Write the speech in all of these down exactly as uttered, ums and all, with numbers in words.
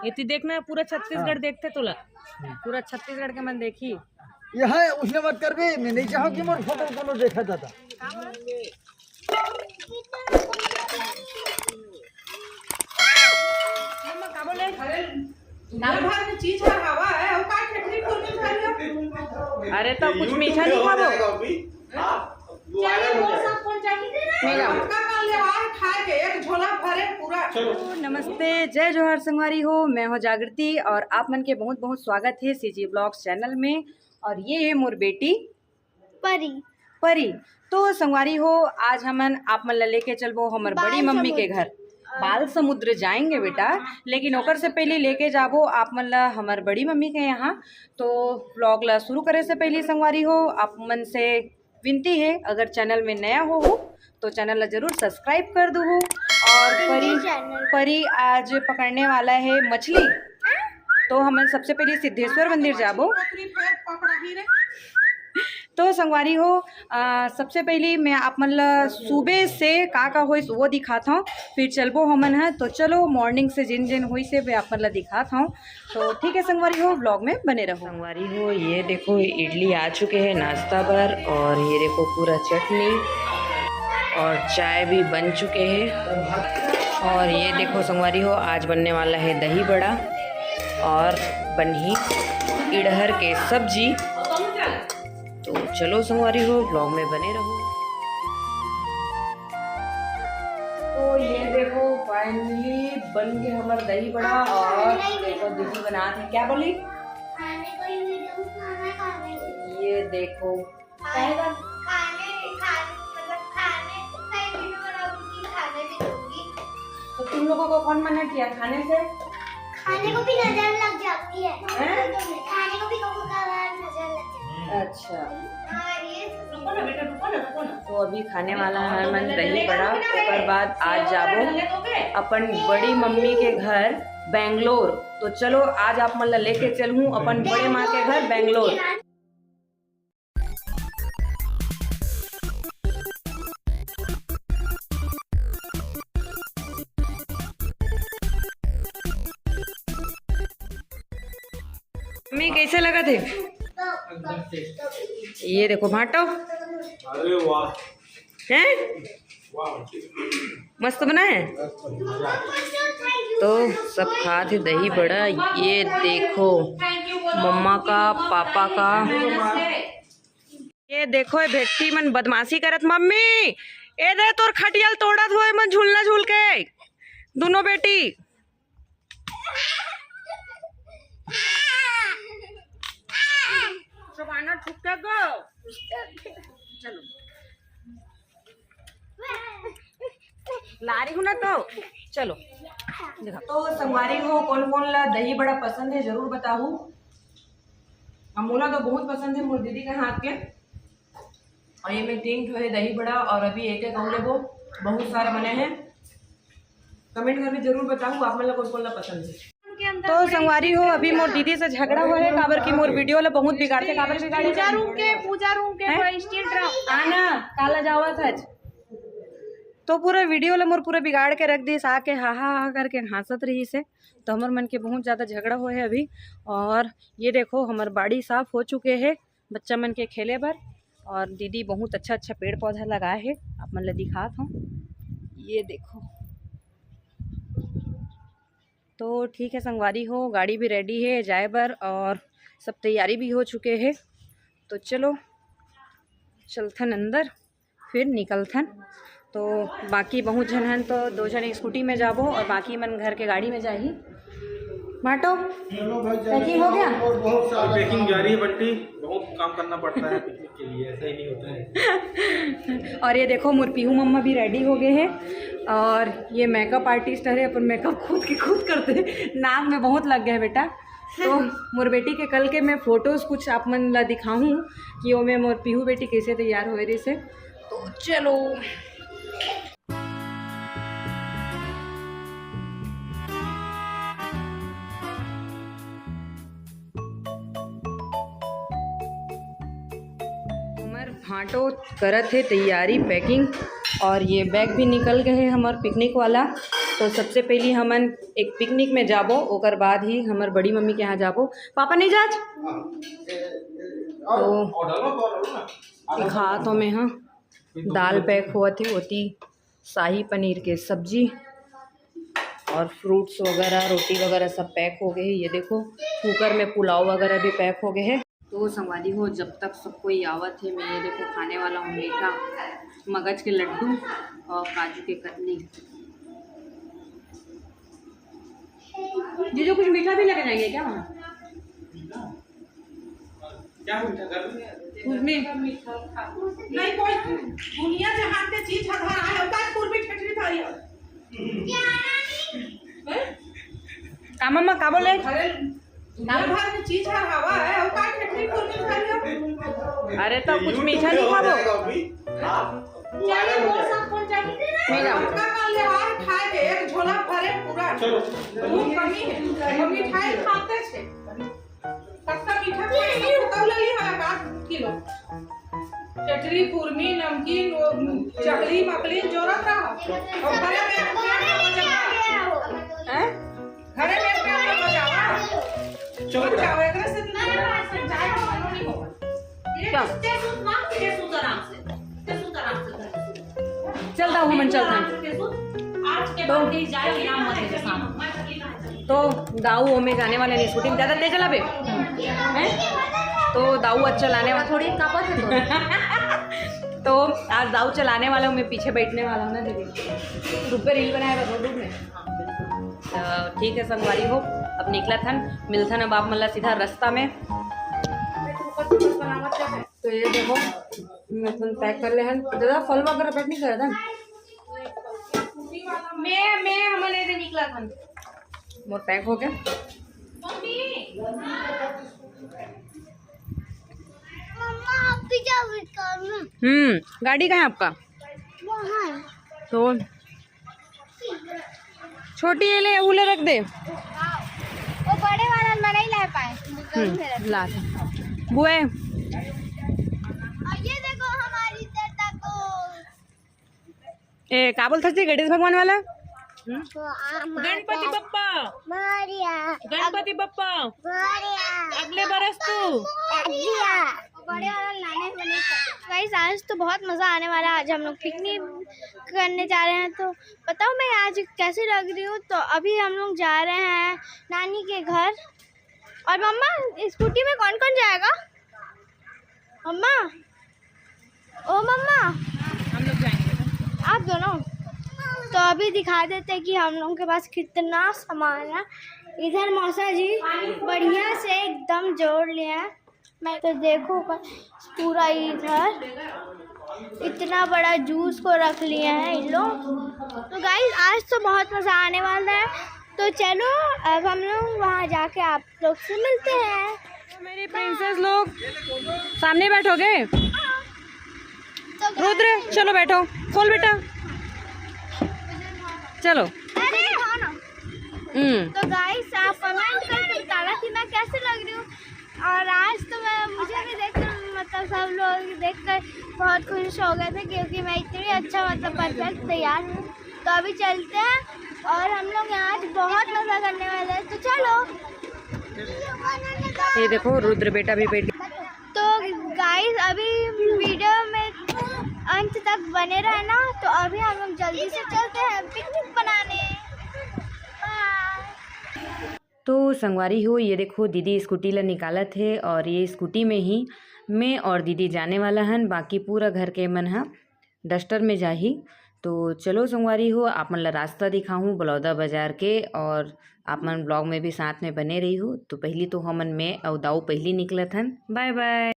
एती देखना, पूरा छत्तीसगढ़ देखथे तोला, पूरा छत्तीसगढ़ के मन देखही। ये है, उसने मत करबे, मैं नहीं चाहूँ कि मोर फोटो कोनो देखा दादा। अरे तो कुछ मीठा नहीं खाबो? नहीं खाबो। तो नमस्ते, जय जोहार संगवारी हो, मैं हूँ जागृति और आप मन के बहुत बहुत स्वागत है सीजी ब्लॉग्स चैनल में। और ये है मोर बेटी परी। परी। तो संगवारी हो, आज हमन आप मन ला लेके चलबो हमर बड़ी मम्मी के घर। बाल समुद्र जाएंगे बेटा, लेकिन ओकर से पहले लेके जाबो आप मन ला हमर बड़ी मम्मी के यहाँ। तो ब्लॉग ला शुरू करे से पहले संगवारी हो, आप मन से विनती है, अगर चैनल में नया हो, हो तो चैनल ला जरूर सब्सक्राइब कर दो। और परी, परी आज पकड़ने वाला है मछली। तो हमन सबसे पहले सिद्धेश्वर मंदिर जाबो। तो संगवारी हो, आ, सबसे पहले मैं आप मन ला सुबह से का का होइस वो दिखात हूँ, फिर चलबो हमन ह। तो चलो, मॉर्निंग से जिन जिन होइस हे, मैं आप मन ला दिखात हूँ। तो ठीक है संगवारी हो, ब्लॉग में बने रहो। संगवारी हो, ये देखो इडली आ चुके हैं नाश्ता बर, और ये देखो पूरा चटनी और चाय भी बन चुके हैं। और ये देखो संगवारी हो, आज बनने वाला है दही बड़ा और बनही इड़हर के सब्जी। तो चलो संगवारी हो, ब्लॉग में बने रहो। तो ये देखो, फाइनली बन गया हमारा दही बड़ा। और देखो दीदी बनात है, क्या बोली? ये देखो, खाने, खाने, मतलब खाने, कहीं भी बनाऊंगी, खाने भी दूंगी। तो तुम लोगों को कौन मना किया खाने से? खाने को भी नजर लग जाती है। हैं? खाने को भी कभी कभार नजर लग जाती है। अच्छा। हाँ, ये तो अभी खाने वाला है हमन दही बड़ा, ओकर बाद आज जाबो अपन बड़ी मम्मी के घर बेंगलोर। तो चलो, आज आप मन ला लेके चलहूँ अपन बड़े माँ के घर बेंगलोर। मम्मी, कैसे लगा थे? ये देखो भाटो। अरे वाह। हैं? मस्त बना है। तो सब खात हे दही बड़ा। ये देखो मम्मा का, पापा का। ये देखो ये भेट्टी मन बदमाशी करत। मम्मी, ए दे तोर खटियाल तोड़त होए मन झूलना झूल के दोनों बेटी। चलो। लारी हूँ ना तो चलो। देखा तो संगवारी हो, कौन कौन ला दही बड़ा पसंद है जरूर बताहू। मोला तो बहुत पसंद है मोर दीदी के हाथ के। और ये में तीन ठो है दही बड़ा और अभी एक एक और लेबो, बहुत सारा बने हैं। कमेंट करके जरूर बताहू आप मन ला कौन कौन ला पसंद है। तो संगवारी हो, अभी मोर दीदी से झगड़ा हुआ है काबर की मोर वीडियो ला बहुत बिगाड़ते। काबर बिगाड़े? पूजा रूम के, पूजा रूम के हैं? पूरा स्टील ड्रम। आना काला जावा था। तो पूरा वीडियो ला मोर पूरा बिगाड़ के रख दिस, आके हा हा हा करके हाँसत रहिस हे। तो हमर मन के बहुत ज्यादा झगड़ा हुआ है अभी। और ये देखो हमर बाड़ी साफ हो चुके है बच्चा मन के खेले बर। और दीदी बहुत अच्छा अच्छा पेड़ पौधा लगाए है, आप मन ला दिखात हूँ। ये देखो। तो ठीक है संगवारी हो, गाड़ी भी रेडी है जाए बर और सब तैयारी भी हो चुके है। तो चलो चलथन अंदर, फिर निकलथन। तो बाकी बहुत झन हन तो दो झन स्कूटी में जाबो और बाकी मन घर के गाड़ी में जाही। भाटो, चलो भाई, चलो। Packing हो गया? और बहुत सारा पैकिंग जारी है बंटी, बहुत काम करना पड़ता है पिकनिक के लिए, ऐसा ही नहीं होता है। और ये देखो मोर पीहू मम्मा भी रेडी हो गए हैं। और ये मेकअप आर्टिस्ट है, अपन मेकअप खुद के खुद करते हैं, नाक में बहुत लग गया है बेटा। तो मोर बेटी के कल के मैं फोटोज कुछ आप मन ला दिखाहूँ कि ओमे मोर पीहू बेटी कैसे तैयार होए रहिस हे। तो चलो। हमर भांटो करत हे तैयारी, पैकिंग, और ये बैग भी निकल गए है हमर पिकनिक वाला। तो सबसे पहली हमन एक पिकनिक में जाबो, ओकर बाद ही हमर बड़ी मम्मी के यहाँ जाबो। पापा नहीं जात? तो दिखा तो मैं, हाँ, दाल पैक होवत हे, ओती शाही पनीर के सब्जी और फ्रूट्स वगैरह, रोटी वगैरह सब पैक हो गए हे। ये देखो, कुकर में पुलाव वगैरह भी पैक हो गए हे। तो संगवारी हो, जब तक सब कोई आवत हे, मैं ये देखो खाने वाला हूँ मीठा, मगज के लड्डू और काजू के कतली। जीजू, कुछ मीठा भी लेके जाएंगे क्या वहाँ? क्या मीठा कर? उसमें नहीं, कोई दुनिया जहान के चीज हर हर आए होता है, कुर्मी ठेठरी थारी है। हैं? का मम्मा, का बोले? अरे, दुनिया भर में चीज हर हवा है, वो का ठेठरी कुर्मी थारी है? अरे, तो कुछ मीठा नहीं खाबो? हाँ, वो viral हो जाएगा। नहीं खाबो। पक्का कर ले, और खाए के एक झोला भरे पूरा। चलो। बहुत कमी है, हम मिठाई खाते थे। कत्ता मीठा खाए, सब उतार ले लिया है, आधा किलो। चटनी, कुरमी, नमकीन, वो चकली, मकली, जोरा था। और घरे में अपने आप में बजावा। हैं? घरे में अपने आप में बजावा। चलो बेटा। बजाओ, एकरे से तो नहीं होगा, जाए तो मालूम नहीं होगा। ये क्या? ते सुत ना, ते सुत आराम से। ते सुत आराम से, घर पे सुत। चल, दाऊ, हमन चलथन। आज के तो बाद नहीं जाए, इनाम मत दे सामने। तो दाऊ ओमे जाने वाले नहीं, स्कूटी में ज़्यादा तेज चलाबे, हैं? तो दाऊ अच्छा चलाने वाला थोड़ी कापत है तो। तो आज दाऊ चलाने वाला हूँ, मैं पीछे बैठने वाला हूँ ना दीदी। ग्रुप पे रील बनाएगा तो ग्रुप में। तो ठीक है संगवारी हो, अब निकलत हन, मिलथन अब आप मन ला सीधा रास्ता में। तो ये देखो, मैं तुम पैक कर ले हन। दादा, फल वगैरह पैक नहीं कर रहा था? मैं, मैं, हमन एदे निकलत हन। मोर पैक हो गया। मम्मा, आप भी जाओ, हम्म, गाड़ी कहाँ है आपका? वहाँ है। तो छोटी ये ले, उले रख दे। वो बड़े वाला मैं नहीं ला पाए। हम्म, ला। बुए। और ये देखो हमारी दादा को। ए, का बोलथस जी, गणेश भगवान वाला? हम्म? गणपति बप्पा। मोरिया। गणपति बप्पा। मोरिया। अगले बरस तू। मोरिया। गाइस, आज तो बहुत मज़ा आने वाला है। आज हम लोग पिकनिक करने जा रहे हैं, तो बताओ मैं आज कैसे लग रही हूँ। तो अभी हम लोग जा रहे हैं नानी के घर। और मम्मा, स्कूटी में कौन कौन जाएगा? मम्मा, ओ मम्मा, हम लोग जाएंगे। आप दोनों। तो अभी दिखा देते हैं कि हम लोगों के पास कितना सामान है। इधर मौसा जी बढ़िया से एकदम जोड़ लिया है। मैं तो देखो पूरा इधर इतना बड़ा जूस को रख लिया है इन लोग। तो गाइस, आज तो बहुत मज़ा आने वाला है। तो चलो, अब हम लोग वहाँ जाके आप लोग से मिलते हैं। मेरी प्रिंसेस लोग सामने बैठोगे। तो रुद्र, चलो बैठो, खोल बेटा, चलो। अरे, हम्म। तो गाइस, आप कमेंट करके बताना कि मैं कैसे लग रही हूँ। और आज तो मैं, मुझे भी देखकर, मतलब, सब लोग देखकर बहुत खुश हो गए थे, क्योंकि मैं इतनी अच्छा, मतलब, परफेक्ट तैयार हूँ। तो अभी चलते हैं और हम लोग यहाँ आज बहुत मज़ा करने वाले हैं, तो चलो। ये देखो, रुद्र बेटा भी बैठ। तो गाइस, अभी वीडियो में अंत तक बने रहना। तो अभी हम लोग जल्दी से चलते हैं पिकनिक बनाने। बाय। तो संगवारी हो, ये देखो, दीदी स्कूटी ला निकालत हे और ये स्कूटी में ही मैं और दीदी जाने वाला हन, बाकी पूरा घर के मन ह डस्टर में जाही। तो चलो संगवारी हो, आप मन ला रास्ता दिखाहूँ बलौदा बाजार के और आप मन ब्लॉग में भी साथ में बने रही हो। तो पहली तो हमन, मैं अउ दाऊ पहली निकलत हन। बाय बाय।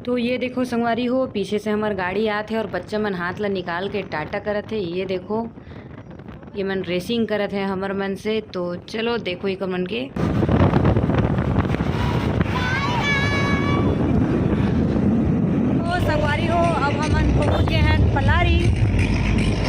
तो ये देखो संगवारी हो, पीछे से हमर गाड़ी आत हे और बच्चा मन हाथ ला निकाल के टाटा करत हे। ये देखो, ये मन रेसिंग करत हे हमर मन से। तो चलो देखो एकर मन के। तो संगवारी हो, अब हमन पहुंच गए हैं पलारी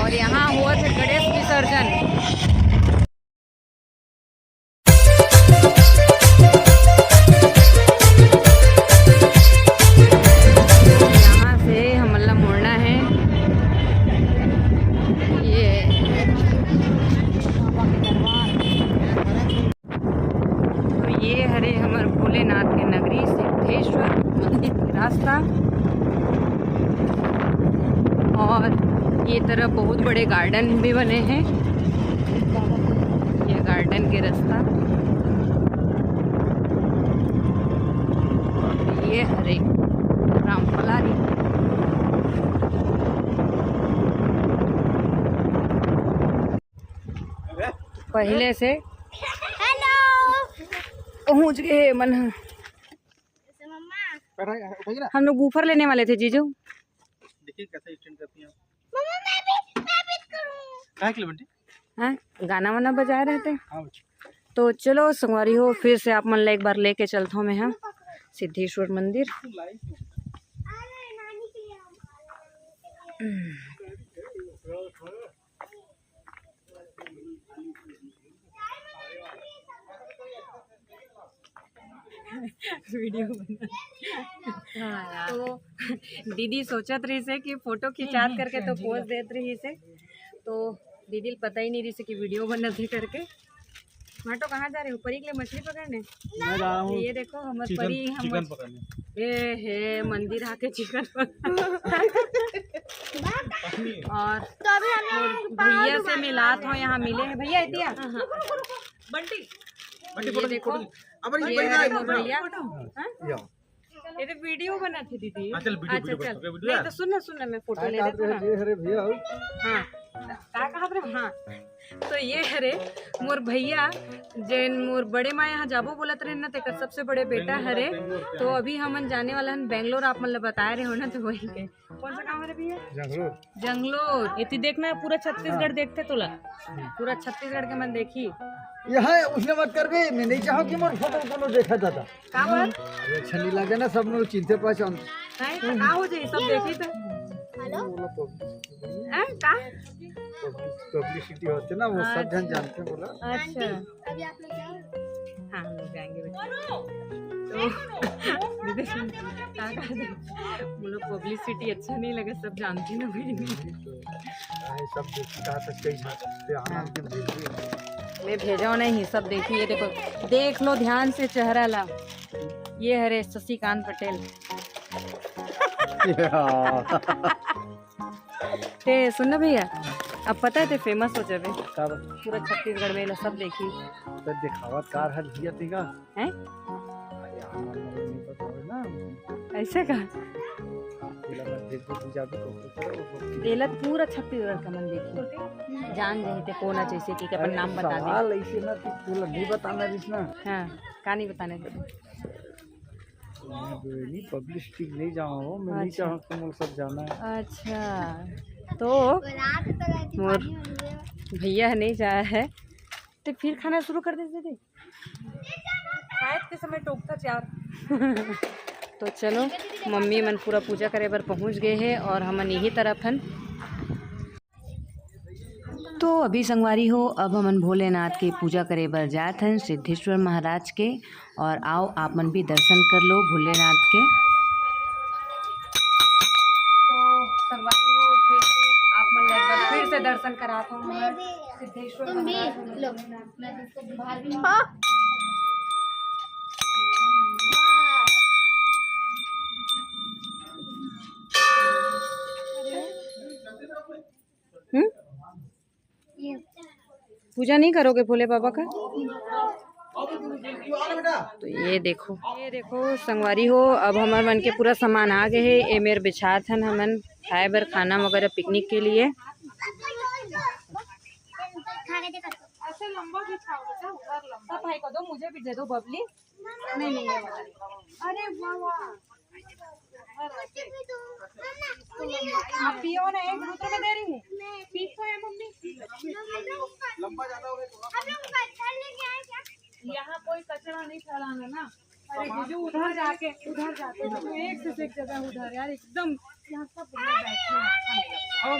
और यहाँ हुआ था गणेश विसर्जन। यहाँ से हमन ला मुड़ना है। ये तो ये हरे हमर भोलेनाथ के नगरी सिद्धेश्वर मंदिर के रास्ता। और ये तरफ बहुत बड़े गार्डन भी बने हैं। ये गार्डन के रास्ता। ये हरे रामपलारी। पहले से हेलो। पहुंच गए मन। मम्मा। बैठा है, उठाइए ना। हम लोग बूफर लेने वाले थे जीजू। देखिए कैसे स्टैंड करती हैं। मम्मा, मैं भी, मैं भी करूँ। कहाँ के लिए बंटी? हाँ, गाना वाना बजाए रहते। हाँ बच्चा। तो चलो संगवारी हो, फिर से आप मन ला एक बार लेके चलता हूँ मैं, हाँ, सिद्धेश्वर मंदिर। अरे, नानी के लिए हम खा लेंगे। वीडियो बना। हाँ यार। तो दीदी सोचत रही से कि फोटो खिंचात करके तो पोज देत रही से, तो दीदी ल पता ही नहीं रही से कि वीडियो बनत हे करके। माटो, कहाँ जा रहे हो? परी के लिए मछली पकड़ने? मैं जा रहा हूँ ये देखो, हमर चिकन, परी, हमर चिकन पकड़ने। ए हे, मंदिर आके चिकन पकड़। और तो अभी हमने भैया से मिला था, यहाँ मिले हैं भैया, एतिया। बंटी, बंटी, ये फोटो, देखो, फोटो। अब ये ये है भैया। हाँ? या। ये तो वीडियो बनाते दीदी। हाँ, चल, वीडियो, अच्छा, वीडियो चल। बना, वीडियो नहीं बना। तो सुन ना, सुन ना, मैं फोटो ले लेता ना। अरे भैया। हाँ, का कहा रे? हाँ, तो ये हरे मोर भैया, जेन मोर बड़े माँ यहाँ जाबो बोलत रहे ना, तेकर सबसे बड़े बेटा हरे। तो अभी हमन जाने वाला हन बेंगलोर, आप मन ल बताए रहे हो ना, तो वही के। कौन सा गाँव हरे भैया? जंगलोर। जंगलोर। एती देखना, पूरा छत्तीसगढ़ हाँ। देखते तोला, पूरा छत्तीसगढ़ के मन देखी। यहाँ उसने मत करबे, मैं नहीं चाहूँ कि मोर फोटो कोनो देखा दादा। का बात? ये अच्छा नहीं लगे ना, सब लोग चिंते पहचान। नहीं तो का हो जाई, सब देखी तो। हेलो। बोलो पब्लिसिटी। हैं, का? पब्लिसिटी होते ना, वो सब जन अच्छा। जानते बोला। अच्छा। अभी आप लोग जाओ। हाँ, हम लोग जाएंगे बेटा। तो दीदी सुन, का, का, वो लोग पब्लिसिटी अच्छा नहीं लगे, सब जानते ना भाई। नहीं तो, आए सब देखी, कहा सकते हैं, यहाँ पे आना हाँ। मैं भेजो नहीं, सब देखिए, ये देखो, देख लो ध्यान से चेहरा ला। ये हरे शशिकांत पटेल। या। ते सुन ना भैया, अब पता है ते फेमस हो जाबे। का बात? पूरा छत्तीसगढ़ में ना सब देखी। तो दिखावा कार हर भैया तेगा। हैं? अरे यार, नहीं पता है ना। ऐसे का? तेला मत भेज दे, तू जाबे तो, तो करो, वो एला पूरा छत्तीसगढ़ का मन देखी। जान जाही ते कोन है, जैसे कि अपन अरे नाम बता दे। सवाल ऐसे ना कि तोला नहीं बताना रिस ना। हाँ, का नहीं बताना रिस? मैं नहीं, पब्लिसिटी नहीं जाऊँ, मैं नहीं अच्छा। चाहूँ तुम लोग सब जाना है। अच्छा, तो मोर भैया नहीं जाए है, तो फिर खाना शुरू कर दे दीदी। खाए के समय टोकता चार। तो चलो, मम्मी मन पूरा पूजा करे बर पहुँच गए हैं और हमन यही तरफ हन। तो अभी संगवारी हो, अब हमन भोलेनाथ के पूजा करे बर जात हन, सिद्धेश्वर महाराज के। और आओ, आप मन भी दर्शन कर लो भोलेनाथ के। तो संगवारी हो, फिर से आप मन ला एक बार फिर से दर्शन करात हूँ मैं सिद्धेश्वर तुम भी महाराज लो। भोलेनाथ। मैं तो इसको बाहर भी नहीं हाँ। हम्म? पूजा नहीं करोगे भोले बाबा का? तो ये देखो, ये देखो संगवारी हो, अब हमर मन के पूरा सामान आ गए है। ए मेर बिछात हन हमन खाए बर खाना वगैरह पिकनिक के लिए। ऐसे लंबा बिछाओ बेटा, उधर लंबा। सब भाई को दो, मुझे भी दे दो बबली। नहीं, नहीं, ये वाला। अरे वाह, वाह। आप पियो ना, एक दूसरे में दे रही हूँ। पी तो है मम्मी। यहाँ कोई कचरा नहीं फैलाना ना। अरे जीजू, उधर जाके, उधर जाके, तो एक से एक जगह उधर यार, एकदम यहाँ सब बढ़िया बैठे हैं, अच्छा नहीं लगता। और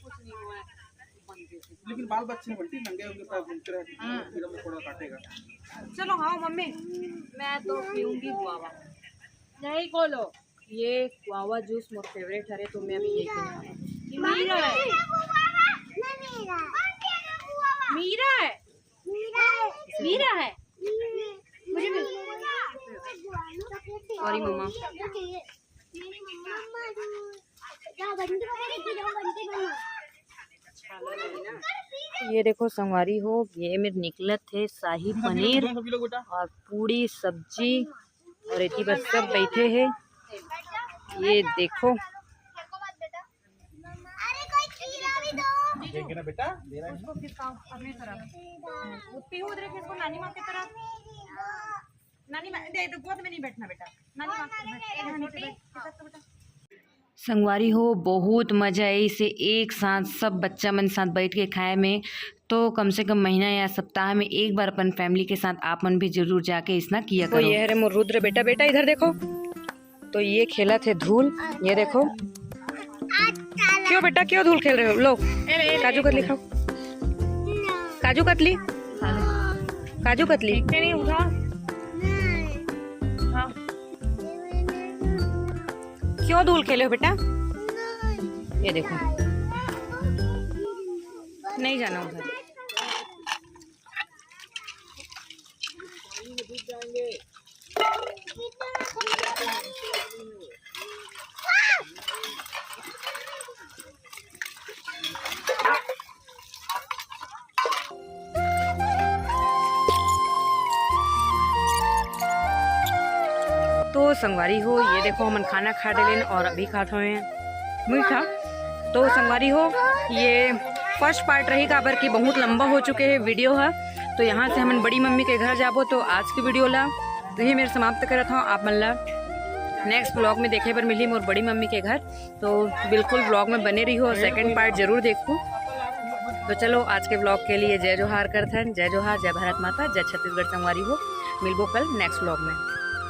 कुछ नहीं हुआ है। लेकिन बाल बच्चे हैं बंटी, नंगे होंगे, पैर घूमते रहते हैं, हाँ। कीड़ा मकोड़ा काटेगा। चलो, हाँ मम्मी, मैं तो पीऊंगी गुआवा। नहीं खोलो, ये गुआवा जूस मोर फेवरेट हरे, तो मैं अभी ये पीऊंगी। मीरा है, मीरा है, मीरा है। मुझे भी। सॉरी मम्मा। ये देखो संगवारी हो, ये मेर निकलत हे शाही पनीर और पूड़ी सब्जी और एती बर सब बैठे हे। ये देखो, अरे कोई खीरा भी दो। देख ना बेटा, दे रहा है। उसको खिसकाओ अपनी तरफ। वो पीहू उधर खिसको नानी माँ की तरफ। नानी माँ, दे, दे, गोद में नहीं बैठना बेटा। नानी माँ की तरफ। हाँ, नीचे बैठ। खिसक तो बेटा। संगवारी हो, बहुत मजा आइस हे एक साथ सब बच्चा मन साथ बैठ के खाए में। तो कम से कम महीना या सप्ताह में एक बार अपन फैमिली के साथ आप मन भी जरूर जाके इसना किया तो करो। ये हरे मोर रुद्र बेटा, बेटा इधर देखो। तो ये खेलत हे धूल, ये देखो। क्यों बेटा, क्यों धूल खेल रहे हो? लो, काजू कतली खाओ। काजू कतली, काजू कतली। देखते नहीं, उठा। हाँ। क्यों धूल खेले हो बेटा? ये देखो, नहीं जाना उधर। तो संगवारी हो, ये देखो, हमन खाना खा डरेन और अभी खात हवे मीठा। तो संगवारी हो, ये फर्स्ट पार्ट रही, काबर कि बहुत लंबा हो चुके हे वीडियो ह। तो यहाँ से हमन बड़ी मम्मी के घर जाबो। तो आज की वीडियो ला तो ये मेर समाप्त करत हव। आप मन ला नेक्स्ट व्लॉग में देखे बर मिलही मोर बड़ी मम्मी के घर। तो बिल्कुल व्लॉग में बने रहिहू और सेकंड पार्ट जरूर देखहू। तो चलो, आज के व्लॉग के लिए जय जोहार करथन। जय जोहार, जय भारत माता, जय छत्तीसगढ़ संगवारी हो। मिलबो कल नेक्स्ट व्लॉग में।